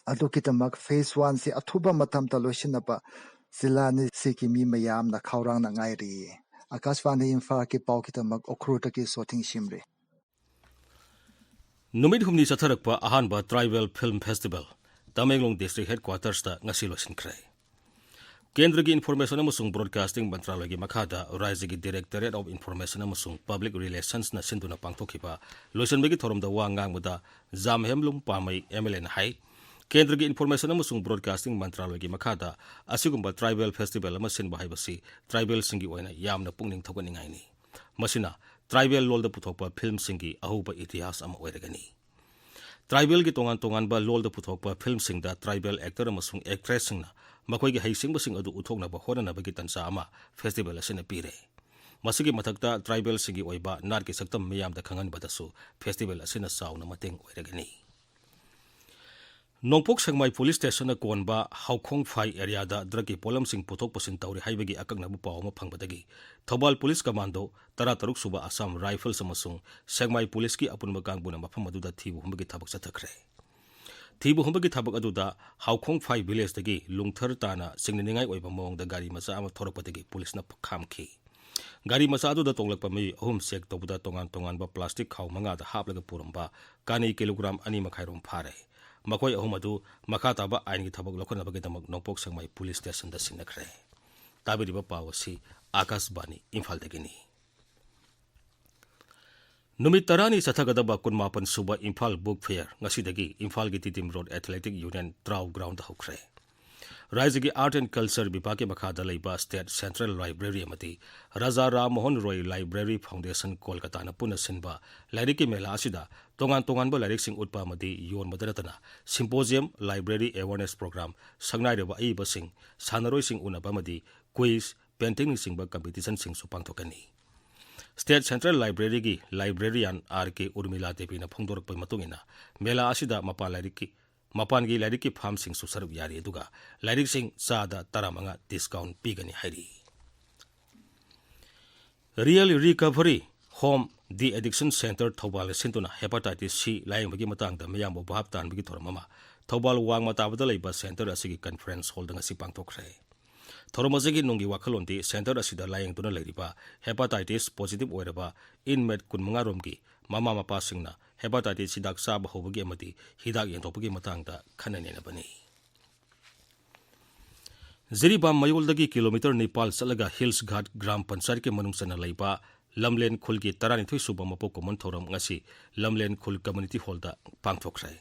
ꯑꯗꯨꯒꯤꯗꯃꯛ phase one ꯁꯤ ꯑꯊꯨꯕ ꯃꯇꯝꯗ ꯂꯣꯏꯁꯤꯟꯅꯕ ꯖꯤꯂꯥ ꯑꯅꯤꯁꯤꯒꯤ ꯃꯤ ꯃꯌꯥꯝꯅ ꯈꯧꯔꯥꯡꯅ ꯉꯥꯏꯔꯤ꯫ ꯑꯀꯥꯁꯕꯥꯅꯤ ꯏꯝꯐꯥꯜꯒꯤ ꯄꯥꯎꯒꯤꯗꯃꯛ ꯎꯈ꯭ꯔꯨꯜꯗꯒꯤ ꯁꯣꯊꯤꯡ ꯁꯤꯝꯔꯤ꯫ ꯅꯨꯃꯤꯠ ꯍꯨꯝꯅꯤ ꯆꯠꯊꯔꯛꯄ ꯑꯍꯥꯟꯕ Tribal Film Festival Tamenglong District Headquarters ꯇ ꯉꯁꯤ ꯂꯣꯏꯁꯤꯟꯈ꯭ꯔꯦ꯫ ꯀꯦꯟꯗ꯭ꯔꯒꯤ Information ꯑꯃꯁꯨꯡ Broadcasting ꯃꯟꯇ꯭ꯔꯥꯂꯣꯏꯒꯤ ꯃꯈꯥꯗ ꯔꯥꯖ꯭ꯌꯒꯤ Directorate of Information ꯑꯃꯁꯨꯡ Public Relations ꯅ ꯁꯤꯟꯗꯨꯅ ꯄꯥꯡꯊꯣꯛꯈꯤꯕ ꯂꯣꯏꯁꯤꯟꯕꯒꯤ ꯊꯧꯔꯝꯗ ꯋꯥ ꯉꯥꯡꯕꯗ ꯖꯥꯝꯍꯦꯝꯂꯨꯡ ꯄꯥꯃꯩ MLA ꯅ ꯍꯥꯏ, ꯀꯦꯟꯗ꯭ꯔꯒꯤ Information ꯑꯃꯁꯨꯡ Broadcasting ꯃꯟꯇ꯭ꯔꯥꯂꯣꯏꯒꯤ ꯃꯈꯥꯗ ꯑꯁꯤꯒꯨꯝꯕ Tribal Festival ꯑꯃ ꯁꯤꯟꯕ ꯍꯥꯏꯕꯁꯤ Tribal ꯁꯤꯡꯒꯤ ꯑꯣꯏꯅ ꯌꯥꯝꯅ ꯄꯨꯛꯅꯤꯡ ꯊꯧꯒꯠꯅꯤꯡꯉꯥꯏꯅꯤ꯫ ꯃꯁꯤꯅ Tribal ꯂꯣꯜꯗ ꯄꯨꯊꯣꯛꯄ film ꯁꯤꯡꯒꯤ ꯑꯍꯧꯕ ꯏꯇꯤꯍꯥꯁ ꯑꯃ ꯑꯣꯏꯔꯒꯅꯤ꯫ Tribal ꯒꯤ ꯇꯣꯉꯥꯟ ꯇꯣꯉꯥꯟꯕ ꯂꯣꯜꯗ ꯄꯨꯊꯣꯛꯄ film ꯁꯤꯡꯗ Tribal actor ꯑꯃꯁꯨꯡ actress ꯁꯤꯡꯅ ꯃꯈꯣꯏꯒꯤ ꯍꯩꯁꯤꯡꯕꯁꯤꯡ ꯑꯗꯨ ꯎꯠꯊꯣꯛꯅꯕ ꯍꯣꯠꯅꯅꯕꯒꯤ ꯇꯥꯟꯖꯥ ꯑꯃ festival ꯑꯁꯤꯅ ꯄꯤꯔꯦ꯫ ꯃꯁꯤꯒꯤ ꯃꯊꯛꯇ Tribal ꯁꯤꯡꯒꯤ ꯑꯣꯏꯕ ꯅꯥꯠꯀꯤ ꯁꯛꯇꯝ ꯃꯤꯌꯥꯝꯗ ꯈꯪꯍꯟꯕꯗꯁꯨ festival ꯑꯁꯤꯅ ꯆꯥꯎꯅ ꯃꯇꯦꯡ ꯑꯣꯏꯔꯒꯅꯤ꯫ ꯅꯣꯡꯄꯣꯛ ꯁꯦꯛꯃꯥꯏ Police Station ꯅ ꯀꯣꯟꯕ ꯍꯥꯎꯈꯣꯡꯐꯥꯏ area ꯗ drug ꯀꯤ ꯄꯣꯠꯂꯝꯁꯤꯡ ꯄꯨꯊꯣꯛ ꯄꯨꯁꯤꯟ ꯇꯧꯔꯤ ꯍꯥꯏꯕꯒꯤ ꯑꯀꯛꯅꯕ ꯄꯥꯎ ꯑꯃ ꯐꯪꯕꯗꯒꯤ ꯊꯧꯕꯥꯜ Police Commando, ꯇꯔꯥꯇꯔꯨꯛ ꯁꯨꯕ Assam Rifles ꯑꯃꯁꯨꯡ ꯁꯦꯛꯃꯥꯏ Police ꯀꯤ ꯑꯄꯨꯟꯕ ꯀꯥꯡꯕꯨꯅ ꯃꯐꯝ ꯑꯗꯨꯗ ꯊꯤꯕ ꯍꯨꯝꯕꯒꯤ ꯊꯕꯛ ꯆꯠꯊꯈ꯭ꯔꯦ꯫ ꯊꯤꯕ ꯍꯨꯝꯕꯒꯤ ꯊꯕꯛ ꯑꯗꯨꯗ ꯍꯥꯎꯈꯣꯡꯐꯥꯏ village ꯗꯒꯤ ꯂꯨꯡꯊꯔ ꯇꯥꯅ ꯆꯤꯡꯅꯅꯤꯡꯉꯥꯏ ꯑꯣꯏꯕ ꯃꯑꯣꯡꯗ ꯒꯥꯔꯤ ꯃꯆꯥ ꯑꯃ ꯊꯣꯔꯛꯄꯗꯒꯤ police ꯅ ꯈꯥꯝꯈꯤ꯫ ꯒꯥꯔꯤ ꯃꯆꯥ ꯑꯗꯨꯗ ꯇꯣꯡꯂꯛꯄ ꯃꯤꯑꯣꯏ ꯑꯍꯨꯝ check ꯇꯧꯕꯗ ꯇꯣꯉꯥꯟ ꯇꯣꯉꯥꯟꯕ plastic ꯈꯥꯎ ꯃꯉꯥꯗ ꯍꯥꯞꯂꯒ ꯄꯨꯔꯝꯕ ꯀꯥꯅꯤ kilogram ꯑꯅꯤ ꯃꯈꯥꯏ ꯔꯣꯝ ꯐꯥꯔꯦ꯫ ꯃꯈꯣꯏ ꯑꯍꯨꯝ ꯑꯗꯨ ꯃꯈꯥ ꯇꯥꯕ ꯑꯥꯏꯟꯒꯤ ꯊꯕꯛ ꯂꯧꯈꯠꯅꯕꯒꯤꯗꯃꯛ ꯅꯣꯡꯄꯣꯛ ꯁꯦꯛꯃꯥꯏ Police Station ꯗ ꯁꯤꯟꯅꯈ꯭ꯔꯦ꯫ ꯇꯥꯕꯤꯔꯤꯕ ꯄꯥꯎ ꯑꯁꯤ ꯑꯀꯥꯁꯕꯥꯅꯤ ꯏꯝꯐꯥꯜꯗꯒꯤꯅꯤ꯫ ꯅꯨꯃꯤꯠ ꯇꯔꯥꯅꯤ ꯆꯠꯊꯒꯗꯕ ꯀꯨꯟꯃꯥꯄꯟ ꯁꯨꯕ ꯏꯝꯐꯥꯜ Book Fair ꯉꯁꯤꯗꯒꯤ ꯏꯝꯐꯥꯜꯒꯤ Tiddim road Athletic Union ꯇ꯭ꯔꯥꯎ ground ꯗ ꯍꯧꯈ꯭ꯔꯦ꯫ ꯔꯥꯖ꯭ꯌꯒꯤ Art and Culture ꯕꯤꯚꯥꯒꯀꯤ ꯃꯈꯥꯗ ꯂꯩꯕ State Central Library ꯑꯃꯗꯤ ꯔꯥꯖꯥ ꯔꯥꯝ ꯃꯣꯍꯟ ꯔꯣꯏ Library Foundation ꯀꯣꯜꯀꯇꯥꯅ ꯄꯨꯟꯅ ꯁꯤꯟꯕ ꯂꯥꯏꯔꯤꯛꯀꯤ ꯃꯦꯂꯥ ꯑꯁꯤꯗ ꯇꯣꯉꯥꯟ ꯇꯣꯉꯥꯟꯕ ꯂꯥꯏꯔꯤꯛꯁꯤꯡ ꯎꯠꯄ ꯑꯃꯗꯤ ꯌꯣꯟꯕꯗ ꯅꯠꯇꯅ symposium, library awareness program, ꯁꯛꯅꯥꯏꯔꯕ ꯑꯏꯕꯁꯤꯡ, ꯁꯥꯟꯅꯔꯣꯏꯁꯤꯡ ꯎꯅꯕ ꯑꯃꯗꯤ quiz, painting ꯅꯆꯤꯡꯕ competition ꯁꯤꯡꯁꯨ ꯄꯥꯡꯊꯣꯛꯀꯅꯤ꯫ State Central Library ꯒꯤ librarian R K ꯎꯔꯃꯤꯂꯥ ꯗꯦꯕꯤꯅ ꯐꯣꯡꯗꯣꯔꯛꯄꯒꯤ ꯃꯇꯨꯡ ꯏꯟꯅ, ꯃꯦꯂꯥ ꯑꯁꯤꯗ ꯃꯄꯥꯟ ꯂꯥꯏꯔꯤꯛꯀꯤ, ꯃꯄꯥꯟꯒꯤ ꯂꯥꯏꯔꯤꯛꯀꯤ ꯐꯥꯝꯁꯤꯡꯁꯨ ꯁꯔꯨꯛ ꯌꯥꯔꯤ, ꯑꯗꯨꯒ ꯂꯥꯏꯔꯤꯛꯁꯤꯡ ꯆꯥꯗ ꯇꯔꯥꯃꯉꯥ discount ꯄꯤꯒꯅꯤ ꯍꯥꯏꯔꯤ꯫ Real Recovery Home De-Addiction Centre ꯊꯧꯕꯥꯜꯅ ꯁꯤꯟꯗꯨꯅ Hepatitis C ꯂꯥꯌꯦꯡꯕꯒꯤ ꯃꯇꯥꯡꯗ ꯃꯤꯌꯥꯝꯕꯨ ꯚꯥꯞ ꯇꯥꯍꯟꯕꯒꯤ ꯊꯧꯔꯝ ꯑꯃ ꯊꯧꯕꯥꯜ ꯋꯥꯡꯃ ꯇꯥꯕꯗ ꯂꯩꯕ ꯁꯦꯟꯇꯔ ꯑꯁꯤꯒꯤ ꯀꯟꯐꯔꯦꯟꯁ ꯍꯣꯜꯗ ꯉꯁꯤ ꯄꯥꯡꯊꯣꯛꯈ꯭ꯔꯦ꯫ ꯊꯧꯔꯝ ꯑꯁꯤꯒꯤ ꯅꯨꯡꯒꯤ ꯋꯥꯈꯜꯂꯣꯟꯗꯤ ꯁꯦꯟꯇꯔ ꯑꯁꯤꯗ ꯂꯥꯌꯦꯡꯗꯨꯅ ꯂꯩꯔꯤꯕ ꯍꯦꯄꯥꯇꯥꯏꯇꯤꯁ ꯄꯣꯖꯤꯇꯤꯚ ꯑꯣꯏꯔꯕ ꯏꯟꯃꯦꯠ ꯀꯨꯟꯃꯉꯥ ꯔꯣꯝꯒꯤ ꯃꯃꯥ ꯃꯄꯥꯁꯤꯡꯅ ꯍꯦꯄꯥꯇꯥꯏꯇꯤꯁ ꯍꯤꯗꯥꯛ ꯆꯥꯕ ꯍꯧꯕꯒꯤ ꯑꯃꯗꯤ ꯍꯤꯗꯥꯛ ꯌꯦꯟꯊꯣꯛꯄꯒꯤ ꯃꯇꯥꯡꯗ ꯈꯟꯅ ꯅꯩꯅꯕꯅꯤ꯫ ꯖꯤꯔꯤꯕꯥꯝ ꯃꯌꯣꯜꯗꯒꯤ ꯀꯤꯂꯣꯃꯤꯇꯔ ꯅꯤꯄꯥꯜ ꯆꯠꯂꯒ ꯍꯤꯜꯁ ꯘꯥꯠ ꯒ꯭ꯔꯥꯝ ꯄꯟꯆꯥꯌꯠꯀꯤ ꯃꯅꯨꯡ ꯆꯟꯅ ꯂꯩꯕ ꯂꯝꯂꯦꯟ ꯈꯨꯜꯒꯤ ꯇꯔꯥꯅꯤꯊꯣꯏ ꯁꯨꯕ ꯃꯄꯣꯛ ꯀꯨꯝꯑꯣꯟ ꯊꯧꯔꯝ ꯉꯁꯤ ꯂꯝꯂꯦꯟ ꯈꯨꯜ ꯀꯝꯃ꯭ꯌꯨꯅꯤꯇꯤ ꯍꯣꯜꯗ ꯄꯥꯡꯊꯣꯛꯈ꯭ꯔꯦ꯫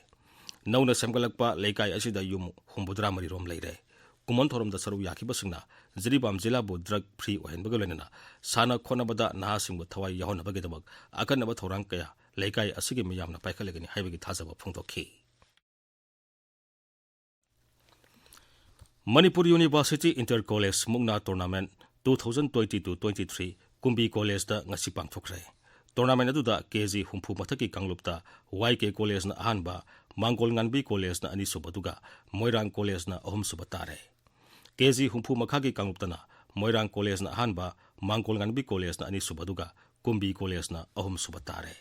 ꯅꯧꯅ ꯁꯦꯝꯒꯠꯂꯛꯄ ꯂꯩꯀꯥꯏ ꯑꯁꯤꯗ ꯌꯨꯝ ꯍꯨꯝꯐꯨꯇꯔꯥ ꯃꯔꯤ ꯔꯣꯝ ꯂꯩꯔꯦ꯫ ꯀꯨꯝꯑꯣꯟ ꯊꯧꯔꯝꯗ ꯁꯔꯨꯛ ꯌꯥꯈꯤꯕꯁꯤꯡꯅ ꯖꯤꯔꯤꯕꯥꯝ ꯖꯤꯂꯥꯕꯨ ꯗ꯭ꯔꯒ ꯐ꯭ꯔꯤ ꯑꯣꯏꯍꯟꯕꯒ ꯂꯣꯏꯅꯅ ꯁꯥꯟꯅ ꯈꯣꯠꯅꯕꯗ ꯅꯍꯥꯁꯤꯡꯕꯨ ꯊꯋꯥꯏ ꯌꯥꯎꯍꯟꯅꯕꯒꯤꯗꯃꯛ ꯑꯀꯟꯅꯕ ꯊꯧꯔꯥꯡ ꯀꯌꯥ ꯂꯩꯀꯥꯏ ꯑꯁꯤꯒꯤ ꯃꯤꯌꯥꯝꯅ ꯄꯥꯏꯈꯠꯂꯒꯅꯤ ꯍꯥꯏꯕꯒꯤ ꯊꯥꯖꯕ ꯐꯣꯡꯗꯣꯛꯈꯤ꯫ ꯃꯅꯤꯄꯨꯔ ꯌꯨꯅꯤꯚꯔꯁꯤꯇꯤ ꯏꯟꯇꯔ ꯀꯣꯂꯦꯖ ꯃꯨꯛꯅꯥ tournament two thousand twenty-two twenty-three ꯀꯨꯝꯕꯤ ꯀꯣꯂꯦꯖꯇ ꯉꯁꯤ ꯄꯥꯡꯊꯣꯛꯈ꯭ꯔꯦ꯫ ꯇꯣꯔꯅꯥꯃꯦꯟ ꯑꯗꯨꯗ ꯀꯦ ꯖꯤ ꯍꯨꯝꯐꯨ ꯃꯊꯛꯀꯤ ꯀꯥꯡꯂꯨꯞꯇ ꯋꯥꯏ ꯀꯦ ꯀꯣꯂꯦꯖꯅ ꯑꯍꯥꯟꯕ, ꯃꯥꯡꯒꯣꯜ ꯉꯥꯟꯕꯤ ꯀꯣꯂꯦꯖꯅ ꯑꯅꯤꯁꯨꯕ, ꯑꯗꯨꯒ ꯃꯣꯏꯔꯥꯡ ꯀꯣꯂꯦꯖꯅ ꯑꯍꯨꯝꯁꯨꯕ ꯇꯥꯔꯦ꯫ ꯀꯦ ꯖꯤ ꯍꯨꯝꯐꯨ ꯃꯈꯥꯒꯤ ꯀꯥꯡꯂꯨꯞꯇꯅ ꯃꯣꯏꯔꯥꯡ ꯀꯣꯂꯦꯖꯅ ꯑꯍꯥꯟꯕ, ꯃꯥꯡꯒꯣꯜ ꯉꯥꯟꯕꯤ ꯀꯣꯂꯦꯖꯅ ꯑꯅꯤꯁꯨꯕ, ꯑꯗꯨꯒ ꯀꯨꯝꯕꯤ ꯀꯣꯂꯦꯖꯅ ꯑꯍꯨꯝꯁꯨꯕ ꯇꯥꯔꯦ꯫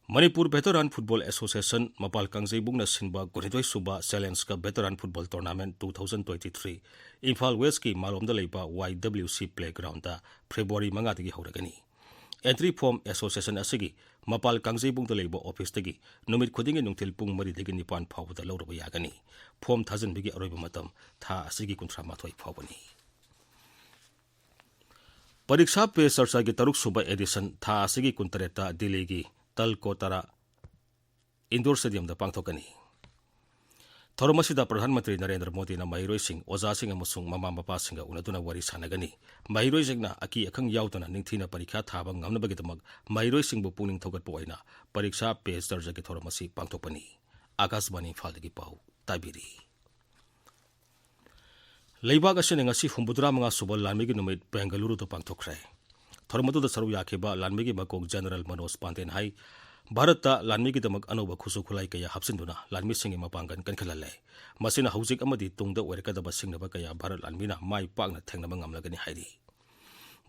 ꯃꯅꯤꯄꯨꯔ ꯚꯦꯇꯔꯥꯟ ꯐꯨꯠꯕꯣꯜ ꯑꯦꯁꯣꯁꯤꯌꯦꯁꯟ ꯃꯄꯥꯜ ꯀꯥꯡꯖꯩꯕꯨꯡꯅ ꯁꯤꯟꯕ ꯀꯨꯟꯅꯤꯊꯣꯏ ꯁꯨꯕ challenge cup veteran football tournament two thousand twenty-three Imphal ꯋꯦꯁꯀꯤ ꯃꯥꯂꯣꯝꯗ ꯂꯩꯕ Y W C playground February ꯃꯉꯥꯗꯒꯤ ꯍꯧꯔꯒꯅꯤ꯫ ꯑꯦꯟꯇ꯭ꯔꯤ ꯐꯣꯔꯝ ꯑꯦꯁꯣꯁꯤꯌꯦꯁꯟ ꯑꯁꯤꯒꯤ ꯃꯄꯥꯜ ꯀꯥꯡꯖꯩꯕꯨꯡꯗ ꯂꯩꯕ ꯑꯣꯐꯤꯁꯇꯒꯤ ꯅꯨꯃꯤꯠ ꯈꯨꯗꯤꯡꯒꯤ ꯅꯨꯡꯊꯤꯜ ꯄꯨꯡ ꯃꯔꯤꯗꯒꯤ ꯅꯤꯄꯥꯟ ꯐꯥꯎꯕꯗ ꯂꯧꯔꯨꯕ ꯌꯥꯒꯅꯤ꯫ ꯐꯣꯔꯝ ꯊꯥꯖꯤꯟꯕꯒꯤ ꯑꯔꯣꯏꯕ ꯃꯇꯝ ꯊꯥ ꯑꯁꯤꯒꯤ ꯀꯨꯟꯊ꯭ꯔꯥ ꯃꯥꯊꯣꯏ ꯐꯥꯎꯕꯅꯤ꯫ ꯄꯔꯤꯈ꯭ꯌꯥ ꯄꯦ ꯆꯔꯆꯥꯒꯤ ꯇꯔꯨꯛ ꯁꯨꯕ ꯑꯦꯗꯤꯁꯟ ꯊꯥ ꯑꯁꯤꯒꯤ ꯀꯨꯟꯇꯔꯦꯠꯇ ꯗꯤꯜꯂꯤꯒꯤ ꯇꯜꯀꯣꯇꯔꯥ ꯏꯟꯗꯣꯔ ꯁ꯭ꯇꯦꯗꯤꯌꯝꯗ ꯄꯥꯡꯊꯣꯛꯀꯅꯤ꯫ ꯊꯧꯔꯝ ꯑꯁꯤꯗ ꯄ꯭ꯔꯙꯥꯟ ꯃꯟꯇ꯭ꯔꯤ ꯅꯔꯦꯟꯗ꯭ꯔ ꯃꯣꯗꯤꯅ ꯃꯍꯩꯔꯣꯏꯁꯤꯡ, ꯑꯣꯖꯥꯁꯤꯡ ꯑꯃꯁꯨꯡ ꯃꯃꯥ ꯃꯄꯥꯁꯤꯡꯒ ꯎꯅꯗꯨꯅ ꯋꯥꯔꯤ ꯁꯥꯟꯅꯒꯅꯤ꯫ ꯃꯍꯩꯔꯣꯏꯁꯤꯡꯅ ꯑꯀꯤ ꯑꯈꯪ ꯌꯥꯎꯗꯅ ꯅꯤꯡꯊꯤꯅ ꯄꯔꯤꯈ꯭ꯌꯥ ꯊꯥꯕ ꯉꯝꯅꯕꯒꯤꯗꯃꯛ ꯃꯍꯩꯔꯣꯏꯁꯤꯡꯕꯨ ꯄꯨꯛꯅꯤꯡ ꯊꯧꯒꯠꯄ ꯑꯣꯏꯅ ꯄꯔꯤꯈ꯭ꯌꯥ ꯄꯦ ꯆꯔꯆꯥꯒꯤ ꯊꯧꯔꯝ ꯑꯁꯤ ꯄꯥꯡꯊꯣꯛꯄꯅꯤ꯫ ꯑꯀꯥꯁꯕꯥꯅꯤ ꯏꯝꯐꯥꯜꯗꯒꯤ ꯄꯥꯎ ꯇꯥꯕꯤꯔꯤ꯫ ꯂꯩꯕꯥꯛ ꯑꯁꯤꯅ ꯉꯁꯤ ꯍꯨꯝꯐꯨꯇꯔꯥ ꯃꯉꯥ ꯁꯨꯕ ꯂꯥꯟꯃꯤꯒꯤ ꯅꯨꯃꯤꯠ ꯕꯦꯡꯒꯂꯨꯔꯨꯗ ꯄꯥꯡꯊꯣꯛꯈ꯭ꯔꯦ꯫ ꯊꯧꯔꯝ ꯑꯗꯨꯗ ꯁꯔꯨꯛ ꯌꯥꯈꯤꯕ ꯂꯥꯟꯃꯤꯒꯤ ꯃꯀꯣꯛ ꯖꯦꯅꯔꯦꯜ ꯃꯅꯣꯖ ꯄꯥꯟꯗꯦꯅ ꯍꯥꯏ, ꯚꯥꯔꯠꯇ ꯂꯥꯟꯃꯤꯒꯤꯗꯃꯛ ꯑꯅꯧꯕ ꯈꯨꯠꯁꯨ ꯈꯨꯠꯂꯥꯏ ꯀꯌꯥ ꯍꯥꯞꯆꯤꯟꯗꯨꯅ ꯂꯥꯟꯃꯤꯁꯤꯡꯒꯤ ꯃꯄꯥꯡꯒꯜ ꯀꯟꯈꯠꯍꯜꯂꯦ꯫ ꯃꯁꯤꯅ ꯍꯧꯖꯤꯛ ꯑꯃꯗꯤ ꯇꯨꯡꯗ ꯑꯣꯏꯔꯛꯀꯗꯕ ꯁꯤꯡꯅꯕ ꯀꯌꯥ ꯚꯥꯔꯠ ꯂꯥꯟꯃꯤꯅ ꯃꯥꯏ ꯄꯥꯛꯅ ꯊꯦꯡꯅꯕ ꯉꯝꯂꯒꯅꯤ ꯍꯥꯏꯔꯤ꯫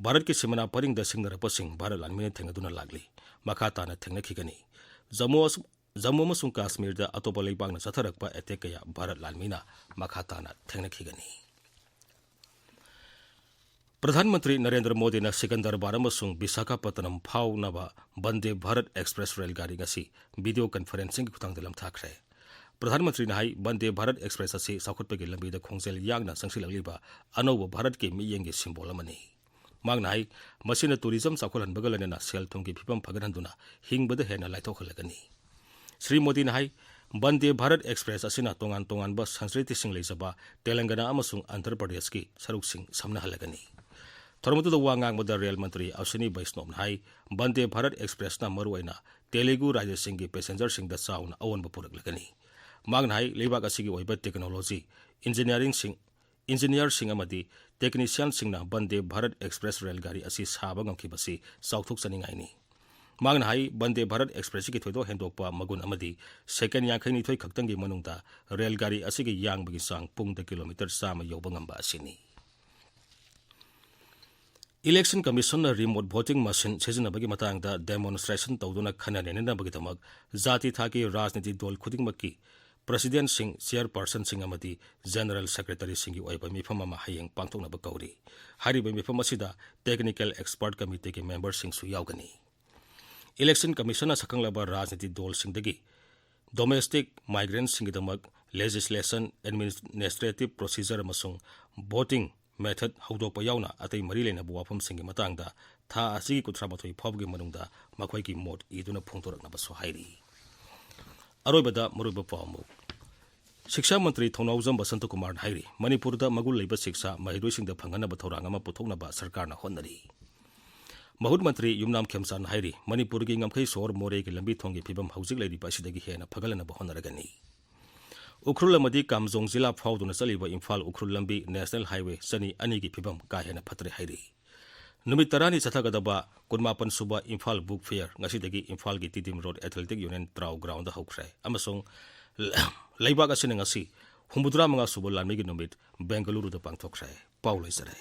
ꯚꯥꯔꯠꯀꯤ ꯁꯤꯃꯥꯅꯥ ꯄꯔꯤꯡꯗ ꯁꯤꯡꯅꯔꯛꯄꯁꯤꯡ ꯚꯥꯔꯠ ꯂꯥꯟꯃꯤꯅ ꯊꯦꯡꯅꯗꯨꯅ ꯂꯥꯛꯂꯤ꯫ ꯃꯈꯥ ꯇꯥꯅ ꯊꯦꯡꯅꯈꯤꯒꯅꯤ꯫ ꯖꯝꯃꯨ ꯑꯁ-, ꯖꯝꯃꯨ ꯑꯃꯁꯨꯡ ꯀꯥꯁꯃꯤꯔꯗ ꯑꯇꯣꯞꯄ ꯂꯩꯕꯥꯛꯅ ꯆꯠꯊꯔꯛꯄ ꯑꯦꯇꯦꯛ ꯀꯌꯥ ꯚꯥꯔꯠ ꯂꯥꯟꯃꯤꯅ ꯃꯈꯥ ꯇꯥꯅ ꯊꯦꯡꯅꯈꯤꯒꯅꯤ꯫ ꯄ꯭ꯔꯙꯥꯟ ꯃꯟꯇ꯭ꯔꯤ ꯅꯔꯦꯟꯗ꯭ꯔ ꯃꯣꯗꯤꯅ ꯁꯤꯀꯟꯗꯔꯕꯥꯗ ꯑꯃꯁꯨꯡ ꯕꯤꯁꯥꯈꯥꯄꯠꯇꯅꯝ ꯐꯥꯎꯅꯕ ꯕꯟꯗꯦ ꯚꯥꯔꯠ ꯑꯦꯛꯁꯄ꯭ꯔꯦꯁ ꯔꯦꯜ ꯒꯥꯔꯤ ꯉꯁꯤ ꯚꯤꯗꯤꯑꯣ ꯀꯟꯐꯔꯦꯟꯁꯤꯡꯒꯤ ꯈꯨꯠꯊꯥꯡꯗ ꯂꯝꯊꯥꯈ꯭ꯔꯦ꯫ ꯄ꯭ꯔꯙꯥꯟ ꯃꯟꯇ꯭ꯔꯤꯅ ꯍꯥꯏ, ꯕꯟꯗꯦ ꯚꯥꯔꯠ ꯑꯦꯛꯁꯄ꯭ꯔꯦꯁ ꯑꯁꯤ ꯆꯥꯎꯈꯠꯄꯒꯤ ꯂꯝꯕꯤꯗ ꯈꯣꯡꯖꯦꯜ ꯌꯥꯡꯅ ꯆꯪꯁꯤꯜꯂꯛꯂꯤꯕ ꯑꯅꯧꯕ ꯚꯥꯔꯠꯀꯤ ꯃꯤꯠꯌꯦꯡꯒꯤ ꯁꯤꯝꯕꯣꯜ ꯑꯃꯅꯤ꯫ ꯃꯍꯥꯛꯅ ꯍꯥꯏ, ꯃꯁꯤꯅ ꯇꯨꯔꯤꯖꯝ ꯆꯥꯎꯈꯠꯍꯟꯕꯒ ꯂꯣꯏꯅꯅ ꯁꯦꯜ ꯊꯨꯝꯒꯤ ꯐꯤꯕꯝ ꯐꯒꯠꯍꯟꯗꯨꯅ ꯍꯤꯡꯕꯗ ꯍꯦꯟꯅ ꯂꯥꯏꯊꯣꯛꯍꯜꯂꯒꯅꯤ꯫ ꯁ꯭ꯔꯤ ꯃꯣꯗꯤꯅ ꯍꯥꯏ, ꯕꯟꯗꯦ ꯚꯥꯔꯠ ꯑꯦꯛꯁꯄ꯭ꯔꯦꯁ ꯑꯁꯤꯅ ꯇꯣꯉꯥꯟ ꯇꯣꯉꯥꯟꯕ ꯁꯪꯁꯀ꯭ꯔꯤꯇꯤꯁꯤꯡ ꯂꯩꯖꯕ ꯇꯦꯂꯪꯒꯅꯥ ꯑꯃꯁꯨꯡ ꯑꯟꯙ꯭ꯔ ꯄ꯭ꯔꯗꯦꯁꯀꯤ ꯁꯔꯨꯛꯁꯤꯡ ꯁꯝꯅꯍꯜꯂꯒꯅꯤ꯫ ꯊꯧꯔꯝ ꯑꯗꯨꯗ ꯋꯥ ꯉꯥꯡꯕꯗ ꯔꯦꯜ ꯃꯟꯇ꯭ꯔꯤ ꯑꯁ꯭ꯋꯤꯅꯤ ꯕꯩꯁꯅꯣꯞꯅ ꯍꯥꯏ, ꯕꯟꯗꯦ ꯚꯥꯔꯠ ꯑꯦꯛꯁꯄ꯭ꯔꯦꯁꯅ ꯃꯔꯨꯑꯣꯏꯅ ꯇꯦꯂꯨꯒꯨ ꯔꯥꯖ꯭ꯌꯁꯤꯡꯒꯤ ꯄꯦꯁꯦꯟꯖꯔꯁꯤꯡꯗ ꯆꯥꯎꯅ ꯑꯑꯣꯟꯕ ꯄꯨꯔꯛꯂꯒꯅꯤ꯫ ꯃꯍꯥꯛꯅ ꯍꯥꯏ, ꯂꯩꯕꯥꯛ ꯑꯁꯤꯒꯤ ꯑꯣꯏꯕ ꯇꯦꯛꯅꯣꯂꯣꯖꯤ, ꯏꯟꯖꯤꯅꯤꯌꯥꯔꯤꯡꯁꯤꯡ, ꯏꯟꯖꯤꯅꯤꯌꯥꯔꯁꯤꯡ ꯑꯃꯗꯤ ꯇꯦꯛꯅꯤꯁꯤꯌꯥꯟꯁꯤꯡꯅ ꯕꯟꯗꯦ ꯚꯥꯔꯠ ꯑꯦꯛꯁꯄ꯭ꯔꯦꯁ ꯔꯦꯜ ꯒꯥꯔꯤ ꯑꯁꯤ ꯁꯥꯕ ꯉꯝꯈꯤꯕꯁꯤ ꯆꯥꯎꯊꯣꯛꯆꯅꯤꯡꯉꯥꯏꯅꯤ꯫ ꯃꯍꯥꯛꯅ ꯍꯥꯏ, ꯕꯟꯗꯦ ꯚꯥꯔꯠ ꯑꯦꯛꯁꯄ꯭ꯔꯦꯁꯀꯤ ꯊꯣꯏꯗꯣꯛ ꯍꯦꯟꯗꯣꯛꯄ ꯃꯒꯨꯟ ꯑꯃꯗꯤ ꯁꯦꯀꯦꯟ ꯌꯥꯡꯈꯩ ꯅꯤꯊꯣꯏ ꯈꯛꯇꯪꯒꯤ ꯃꯅꯨꯡꯗ ꯔꯦꯜ ꯒꯥꯔꯤ ꯑꯁꯤꯒꯤ ꯌꯥꯡꯕꯒꯤ ꯆꯥꯡ ꯄꯨꯡꯗ ꯀꯤꯂꯣꯃꯤꯇꯔ ꯆꯥꯝꯃ ꯌꯧꯕ ꯉꯝꯕ ꯑꯁꯤꯅꯤ꯫ ꯏꯂꯦꯛꯁꯟ ꯀꯃꯤꯁꯟꯅ ꯔꯤꯃꯣꯠ ꯚꯣꯇꯤꯡ ꯃꯁꯤꯟ ꯁꯤꯖꯤꯟꯅꯕꯒꯤ ꯃꯇꯥꯡꯗ ꯗꯦꯃꯣꯟꯁꯇ꯭ꯔꯦꯁꯟ ꯇꯧꯗꯨꯅ ꯈꯟꯅ ꯅꯩꯅꯅꯕꯒꯤꯗꯃꯛ ꯖꯥꯇꯤ ꯊꯥꯛꯀꯤ ꯔꯥꯖꯅꯤꯇꯤ ꯗꯣꯜ ꯈꯨꯗꯤꯡꯃꯛꯀꯤ ꯄ꯭ꯔꯁꯤꯗꯦꯟꯠꯁꯤꯡ, ꯆꯤꯌꯔꯄꯔꯁꯟꯁꯤꯡ ꯑꯃꯗꯤ ꯖꯦꯅꯔꯦꯜ ꯁꯦꯀ꯭ꯔꯦꯇꯔꯤꯁꯤꯡꯒꯤ ꯑꯣꯏꯕ ꯃꯤꯐꯝ ꯑꯃ ꯍꯌꯦꯡ ꯄꯥꯡꯊꯣꯛꯅꯕ ꯀꯧꯔꯤ꯫ ꯍꯥꯏꯔꯤꯕ ꯃꯤꯐꯝ ꯑꯁꯤꯗ ꯇꯦꯛꯅꯤꯀꯦꯜ ꯑꯦꯛꯁꯄꯔꯠ ꯀꯃꯤꯇꯤꯒꯤ ꯃꯦꯝꯕꯔꯁꯤꯡꯁꯨ ꯌꯥꯎꯒꯅꯤ꯫ ꯏꯂꯦꯛꯁꯟ ꯀꯃꯤꯁꯟꯅ ꯁꯛꯈꯪꯂꯕ ꯔꯥꯖꯅꯤꯇꯤ ꯗꯣꯜꯁꯤꯡꯗꯒꯤ ꯗꯣꯃꯦꯁꯇꯤꯛ ꯃꯥꯏꯒ꯭ꯔꯦꯟꯠꯁꯤꯡꯒꯤꯗꯃꯛ ꯂꯦꯖꯤꯁꯂꯦꯁꯟ, ꯑꯦꯗꯃꯤꯅꯤꯁꯇ꯭ꯔꯦꯇꯤꯚ ꯄ꯭ꯔꯣꯁꯤꯖꯔ ꯑꯃꯁꯨꯡ ꯚꯣꯇꯤꯡ ꯃꯦꯊꯗ ꯍꯧꯗꯣꯛꯄ ꯌꯥꯎꯅ ꯑꯇꯩ ꯃꯔꯤ ꯂꯩꯅꯕ ꯋꯥꯐꯝꯁꯤꯡꯒꯤ ꯃꯇꯥꯡꯗ ꯊꯥ ꯑꯁꯤꯒꯤ ꯀꯨꯟꯊ꯭ꯔꯥ ꯃꯥꯊꯣꯏ ꯐꯥꯎꯕꯒꯤ ꯃꯅꯨꯡꯗ ꯃꯈꯣꯏꯒꯤ ꯃꯣꯠ ꯏꯗꯨꯅ ꯐꯣꯡꯗꯣꯔꯛꯅꯕꯁꯨ ꯍꯥꯏꯔꯤ꯫ ꯑꯔꯣꯏꯕꯗ ꯃꯔꯨꯑꯣꯏꯕ ꯄꯥꯎ ꯑꯃꯨꯛ꯫ ꯁꯤꯛꯁꯥ ꯃꯟꯇ꯭ꯔꯤ ꯊꯧꯅꯥꯎꯖꯝ ꯕꯁꯟꯇ ꯀꯨꯃꯥꯔꯅ ꯍꯥꯏꯔꯤ, ꯃꯅꯤꯄꯨꯔꯗ ꯃꯒꯨꯟ ꯂꯩꯕ ꯁꯤꯛꯁꯥ ꯃꯍꯩꯔꯣꯏꯁꯤꯡꯗ ꯐꯪꯍꯟꯅꯕ ꯊꯧꯔꯥꯡ ꯑꯃ ꯄꯨꯊꯣꯛꯅꯕ ꯁꯔꯀꯥꯔꯅ ꯍꯣꯠꯅꯔꯤ꯫ ꯃꯍꯨꯠ ꯃꯟꯇ꯭ꯔꯤ ꯌꯨꯝꯅꯥꯝ ꯈꯦꯝꯆꯥꯟꯅ ꯍꯥꯏꯔꯤ, ꯃꯅꯤꯄꯨꯔꯒꯤ ꯉꯝꯈꯩ ꯁꯣꯍꯣꯔ ꯃꯣꯔꯦꯒꯤ ꯂꯝꯕꯤ ꯊꯣꯡꯒꯤ ꯐꯤꯕꯝ ꯍꯧꯖꯤꯛ ꯂꯩꯔꯤꯕ ꯑꯁꯤꯗꯒꯤ ꯍꯦꯟꯅ ꯐꯒꯠꯂꯅꯕ ꯍꯣꯠꯅꯔꯒꯅꯤ꯫ ꯎꯈ꯭ꯔꯨꯜ ꯑꯃꯗꯤ ꯀꯥꯝꯖꯣꯡ ꯖꯤꯂꯥ ꯐꯥꯎꯗꯨꯅ ꯆꯠꯂꯤꯕ ꯏꯝꯐꯥꯜ ꯎꯈ꯭ꯔꯨꯜ ꯂꯝꯕꯤ ꯅꯦꯁꯅꯦꯜ ꯍꯥꯏꯋꯦ ꯆꯅꯤ ꯑꯅꯤꯒꯤ ꯐꯤꯕꯝ ꯀꯥ ꯍꯦꯟꯅ ꯐꯠꯇ꯭ꯔꯦ ꯍꯥꯏꯔꯤ꯫ ꯅꯨꯃꯤꯠ ꯇꯔꯥꯅꯤ ꯆꯠꯊꯒꯗꯕ ꯀꯨꯟꯃꯥꯄꯟ ꯁꯨꯕ ꯏꯝꯐꯥꯜ ꯕꯨꯛ ꯐꯤꯌꯔ ꯉꯁꯤꯗꯒꯤ ꯏꯝꯐꯥꯜꯒꯤ Tiddim road athletic union ꯇ꯭ꯔꯥꯎ ground ꯍꯧꯈ꯭ꯔꯦ ꯑꯃꯁꯨꯡ ꯂꯩꯕꯥꯛ ꯑꯁꯤꯅ ꯉꯁꯤ ꯍꯨꯝꯐꯨꯇꯔꯥ ꯃꯉꯥ ꯁꯨꯕ ꯂꯥꯟꯃꯤꯒꯤ ꯅꯨꯃꯤꯠ ꯕꯦꯡꯒꯂꯨꯔꯨꯗ ꯄꯥꯡꯊꯣꯛꯈ꯭ꯔꯦ꯫ ꯄꯥꯎ ꯂꯣꯏꯖꯔꯦ꯫